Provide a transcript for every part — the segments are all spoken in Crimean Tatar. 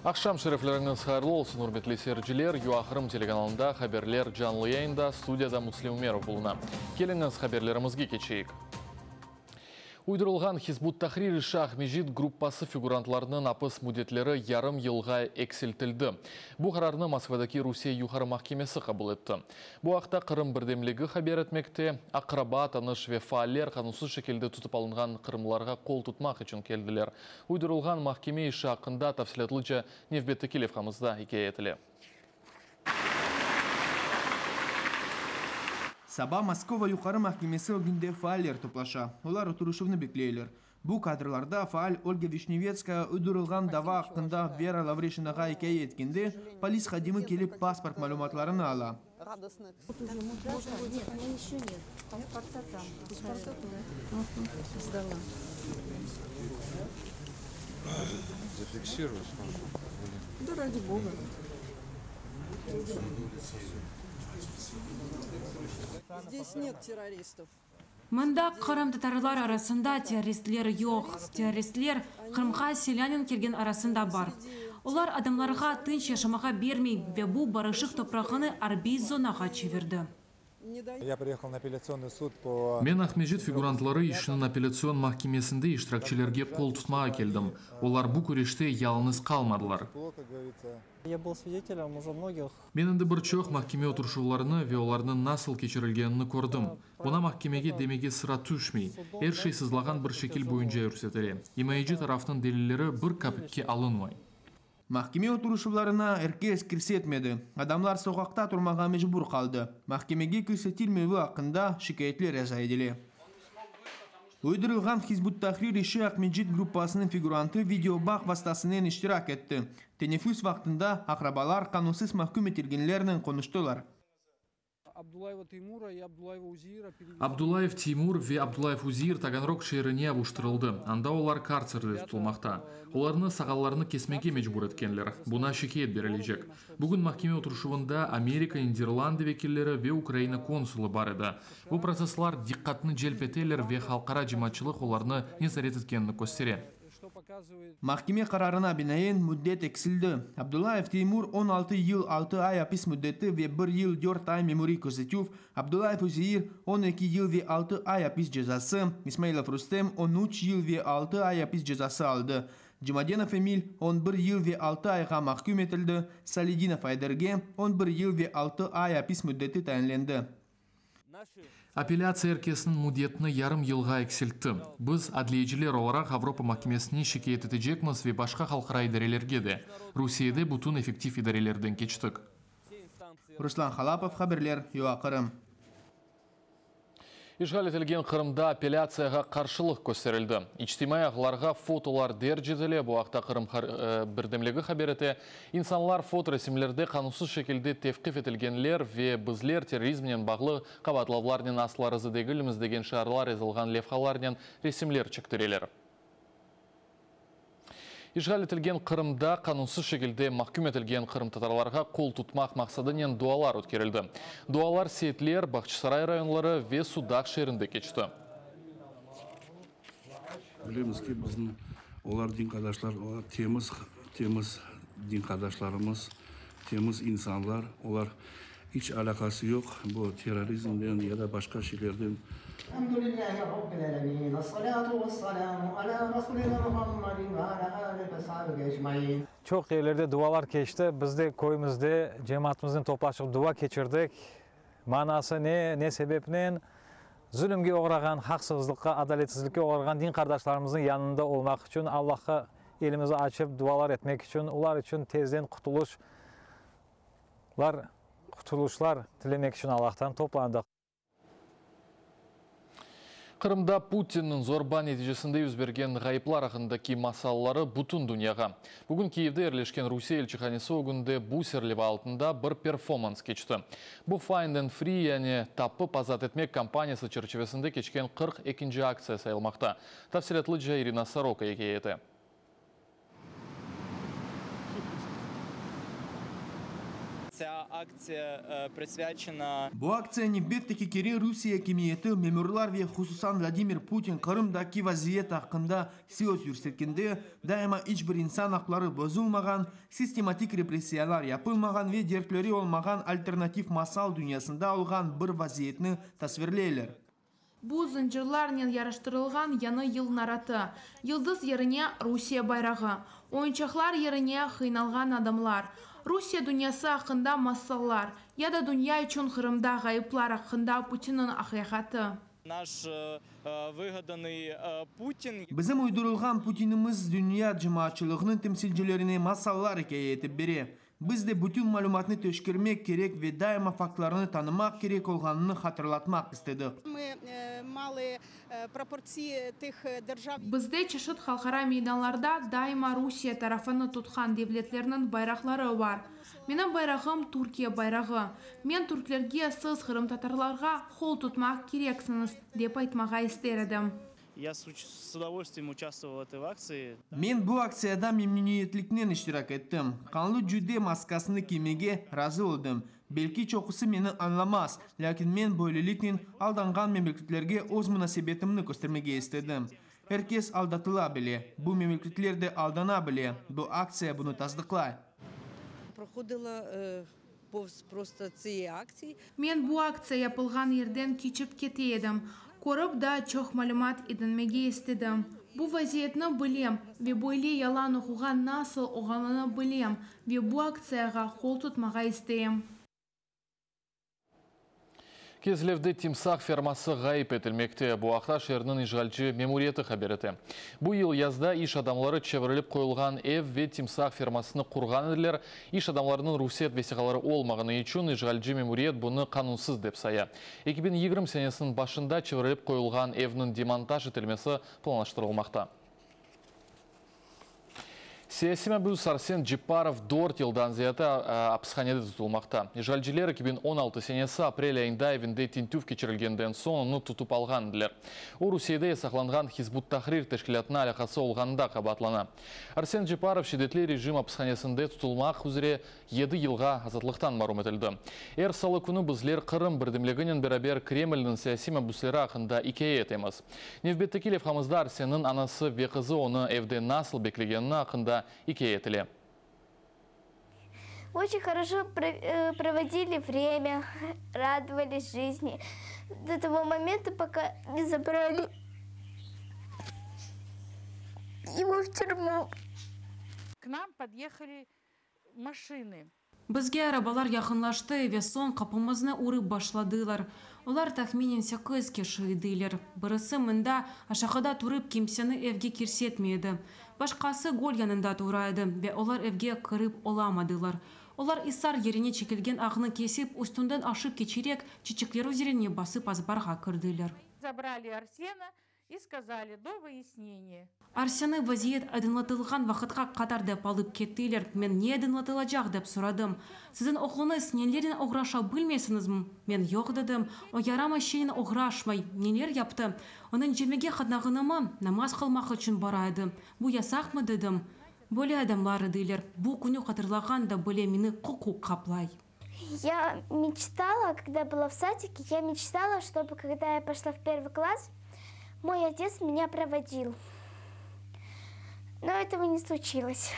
Aqşam şerefleriñiz hayırlı olsun, ürmetli seyirciler! UA Qırım telekanalında haberler canlı yayında, studiyada Müslim Ümerov buluna. Keliñiz, haberlerimizge keçeyik. Uydurılğan Hizb ut-Tahrir işi Aqmescit gruppası figurantlarınıñ apis müddetleri yarım yılğa eksiltildi. Bu qararnı Moskvadaki Rusiye Yuqarı mahkemesi qabul etti. Bu aqta Qırım birdemligi haber etmekte. Aqraba, tanış ve faaller qanunsız şekilde tutıp alınğan qırımlılarğa qol tutmaq içün keldiler. Uydurılğan mahkeme işi aqqında tafsilâtlıca nevbetteki levhamızda ikâye etile. Saba Moskova Yuqarı mahkemesi ögünde faaller toplaşa. Olar oturışuvnı bekleyler. Bu kadrlarda faal Olga Vişnevetskaya uydurılğan dava aqqında Vera Lavreşinağa ikâye etkende, polis hadimi kelip pasport malümatlarını ala. Mında qırımtatarlar arasında terroristler yoq. Terroristler, Qırımğa silânen kelgen arasında bar. Olar adamlarğa tınç yaşamağa bermey ve bu barışıq toprağını arbiy zonağa çevirdi. Men Aqmescit figurantları işiniñ apellâtsion mahkemesinde iştirakçilerge qol tutmağa keldim. Olar bu küreşte yalıñız qalmadılar. Men endi bir çoq mahkeme oturışuvlarını ve olarnıñ nasıl keçirilgenini kördim. Buna mahkemege demege sıra tüşmey. Er şey sızlağan bir şekil boyunca yürsetile. İmayeci tarafnıñ delilleri bir kapikke alınmay. Mahkeme oturışuvlarına er kes kirsetmedi. Adamlar soqaqta turmağa mecbur qaldı. Mahkemege kirsetilmevi aqqında şikâyetler yaza edile. Uydurılğan Hizb ut-Tahrir işi Aqmescit gruppasınıñ figurantı videobağ vastasınen iştirak etti. Teneffüs vaqtında aqrabalar qanunsız mahküm etilgenlernen qonuştılar. Abdullayev Teymur ve Abdullayev Uzeir Taganrog şeerine avuştırıldı, anda olar kartserde tutulmaqta. Olarnı saqallarını kesmege mecbur etkenler, buña şikâyet berilecek. Bugün mahkeme oturışuvında Amerika, Niderlandı vekilleri ve Ukraina konsulı bar edi. Bu protsesslar diqqatnı celp eteler ve halqara cemaatçılıq olarnı nezaret etkenini köstere. Mahkeme qararına binaen, müddet eksildi. Abdullayev Teymur 16 yıl 6 ay apis müddeti ve bir yıl 4 ay memuriy közetüv, Abdullayev Uzeir 12 yıl ve 6 ay apis cezası, İsmailov Rustem 13 yıl ve 6 ay apis cezası aldı. Cemadenov Emil 11 yıl ve 6 ayğa mahküm etildi, Saledinov Ayderge 11 yıl ve 6 ay apis müddeti tayinlendi. Apellâtsiya er kesniñ müddetini yarım yılğa eksiltti. Biz, adliyeciler olaraq, Avropa mahkemesine şikâyet etecekmiz ve başqa halqara idarelerge de. Rusiyede bütün effektiv idarelerden keçtik. Ruslan Halapov, haberler, UA Qırım. İşğal etilgen Qırımda apellâtsiyağa qarşılıq kösterildi. İçtimaiy ağlarğa fotolar derc etile, bu aqta Qırım birdemligi haber ete. İnsanlar fotoresimlerde qanunsız şekilde tevqif etilgenler ve bizler terrorizmnen bağlı qabaatlavlarnen asla razı degilmiz degen şiarlar yazılğan levhalarnen resimler çektireler. İşğal etilgen Qırımda qanunsız şekilde mahküm etilgen qırımtatarlarğa qol tutmaq maqsadınen dualar ötkerildi. Dualar Seyitler, Bağçasaray rayonları ve Sudaq şeerinde keçti. Bilemiz ki, bizni olar din qardaşlar, olar temiz, temiz din qardaşlarımız, temiz insanlar, olar İç alâqası yoq bu terrorizmden ya da başqa şeylerden. Elhamdülillahi Rabbil alemin, Esselatu vesselamu ala Rasulina Muhammedin ve ala alihi ve sahbihi ecmain. Çoq yerlerde dualar keçti. Biz de köyümizde cemaatımıznen toplaşıp dua keçirdik. Manası ne, ne sebepnen? Zulümge oğrağan, haqsızlıqqa, adaletsizlikke oğrağan din qardaşlarımıznıñ yanında olmaq içün, Allahqa elimizi açıp dualar etmek içün, olar içün tezden qutuluş, Lar, qutuluşlar tilemek içün Allahtan toplandıq. Qırımda Putinniñ zorba neticesinde yüz bergen ğayıplar aqqındaki masalları bütün dünyağa. Bugün Kiyevde yerleşken Rusiye elçihanesi ögünde bu serleva altında bir performans keçti. Bu Find and Free, yani tapıp azat etmek kampaniyası çerçivesinde keçken 42 ekinci aktsiya sayılmaqta. Tafsilâtlıca İrina Soroka ikâye ete. Ця aktsiya prisvyaçena. Bu aktsiya nevbetteki kere Rusiye akimiyeti, memurlar ve hususan Vladimir Putin Qırımdaki vaziyet aqqında söz yürsetkende, daima iç bir insan aqları bozulmağan, sistematik repressiyalar yapılmağan ve dertleri olmağan alternativ masal dünyasında olğan bir vaziyetni tasvirleyler. Bu, zıncırlarnen yaraştırılğan Yañı yıl naratı. Yıldız yerine Rusiye bayrağı. Oyunçaqlar yerine qıynalğan adamlar. Rusiye dünyası aqqında masallar. Ya da dünya içün Qırımda ğayıplar aqqında Putinniñ aqiqatı. Naş vıgadanıy Putin. Bizim uydurılğan Putinimiz dünya cemaatçılığınıñ temsilcilerine masallar ikâye etip bere. Biz de bütün malümatnı teşkermek kerek ve daima faktlarnı tanımaq kerek olğanını hatırlatmaq istedik. Bizde çeşit halqara meydanlarda daima Rusiye tarafını tutqan devletlerniñ bayraqları bar. Menim bayrağım Türkiye bayrağı. Men türklerge siz qırımtatarlarğa qol tutmaq kereksiñiz, dep aytmağa ister edim. Ya s udovolstviyem uçastvoval v etoy aktsii. Men bu aktsiyada memnüniyetliknen iştirak ettim. Qanlı cüde maskasını kiymege razı oldım. Belki çoqusı meni añlamaz, lâkin men böyleliknen aldanğan memleketlerge öz munasebetimni köstermege istedim. Er kes aldatıla bile, bu memleketler de aldana bile, bu aktsiya bunı tasdıqlay. Men bu aktsiya yapılğan yerden keçip kete edim. Körip, daa çoq malümat edinmege istedim. Bu vaziyetni bilem ve böyle yalan oquğa nasıl olğanını bilem ve bu aktsiyağa qol tutmağa isteyim. Kezlevde timsaq ferması ğayıp etilmekte. Bu aqta şeerniñ işğalci memuriyeti haber ete. Bu yıl yazda iş adamları çevirilip qoyulğan ev ve timsaq fermasını qurğan ediler. İş adamlarınıñ ruhset vesiqaları olmağanı içün işğalci memuriyet bunı qanunsız dep saya. 2020 senesiniñ başında çevirilip qoyulğan evniñ demontaj etilmesi planlaştırılmaqta. Siyasiy mabüs Arsen Cepparov dört yıldan ziyade apishanede tutulmaqta. İşğalciler 2016 senesi aprel ayında evinde tintüv keçirilgenden soñ onı tutıp alğan ediler. O, Rusiyede yasaqlanğan Hizb ut-Tahrir teşkilâtına alâqası olğanında qabaatlana. Arsen Cepparov şiddetli rejim apishanesinde tutulmaq üzre yedi yılğa azatlıqtan marum etildi. Er salı künü bizler Qırım birdemliginen beraber Kremlniñ siyasiy mabüsleri aqqında ikâye etemiz. Nevbetteki levhamızda Arsenniñ anası ve qızı onı evde nasıl beklegenini aqqında ikâye etile. Oçen хорошо проводили время, радовались жизни до того момента, пока не забрали его в тюрьму. К нам подъехали maşinı. Bizge arabalar yaqınlaştı ve soñ qapımıznı urıp başladılar. Olar tahminen sekiz kişi ediler. Birisi mında, aşağıda turıp, kimseni evge kirsetmey edi. Başqası göl yanında tura edi ve olar evge kirip olamadılar. Olar isar yerine çekilgen ağnı kesip, üstünden aşıp keçerek, çiçekler üzerine basıp azbarğa kirdiler. Zabrali Arsena i skazali, do vıyasneniya. Arsenni vaziyet aydınlatılğan vaqıtqa qadar dep alıp kettiler. Men ne aydınlatılacaq dep soradım. Siziñ oğluñız nelernen oğraşa bilmeysiñizmi? Men yoq dedim. O yaramay şeynen oğraşmay. Neler yaptı? Onıñ camige qatnağanımı, namaz qılmaq içün bara edi. Bu yasaqmı dedim. Böyle adamlar ediler. Bu künü hatırlağanda bile meni qoqu qaplay. Я мечтала, когда была в садике, я мечтала, чтобы когда я пошла в первый класс, мой отец меня проводил. Но этого не случилось.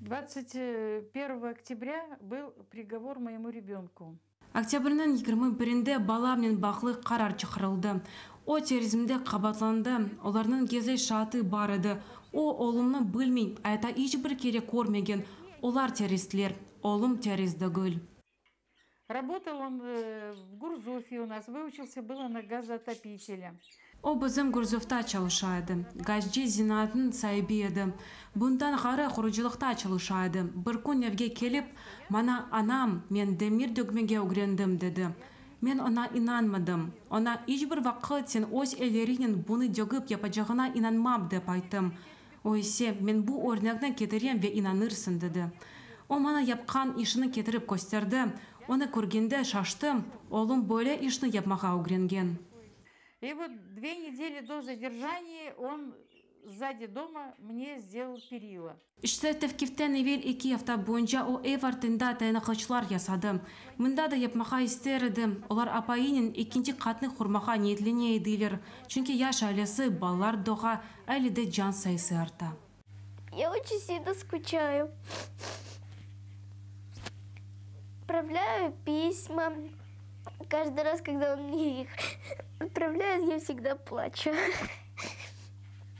21 октября был приговор моему ребенку. Oktâbrniñ 21-inde balamnen bağlı qarar çıqarıldı. O, terrorizmde qabaatlandı. Olarnıñ gizli şaatı bar edi. O, oğlumnı bilmey, ayatta iç bir kere körmegen. Olar terroristler. Oğlum terrorist degil. Работал он в Гурзуфе у нас, выучился было на газоотопителя. O, bizim Gurzufta çalışa edi. Gazcı zenaatınıñ saibi edi. Bundan ğayrı qurucılıqta çalışa edi. Bir kün evge kelip, maña, Anam, men demir dögmege ögrendim, dedi. Men oña inanmadım. Oña iç bir vaqıt sen öz elleriñnen bunı dögip yapacağıña inanmam, dep ayttım. O ise, Men bu örnekni ketirem ve inanırsıñ, dedi. O maña yapqan işini ketirip kösterdi. Onı körgende şaştım, oğlum böyle işni yapmağa ögrengen. И вот две недели до задержания он. Сзади дома мне сделал перила. İşte, tevqiften evel eki afta boyunca o ev artında tayanaqıçlar yasadı. Mında da yapmağa ister edi. Olar apayınen ekinci qatnı qurmağa niyetlene ediler, çünki yaş ailesi, balalar doğa, ailede can sayısı arta. Я очень сильно скучаю. Отправляю письма. Каждый раз, когда он мне их отправляет, я всегда плачу.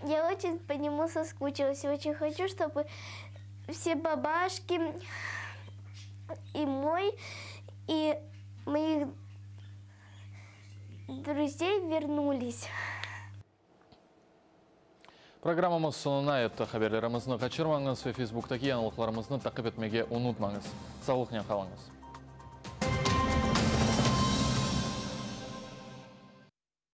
Я очень по нему соскучилась и очень хочу, чтобы все бабашки и мой, и моих друзей вернулись. Programmamız soñuna yetti. Haberlerimizni qaçırmañız ve Facebooktaki yañılıqlarımıznı taqip etmege unutmañız. Sağlıqnen qalıñız.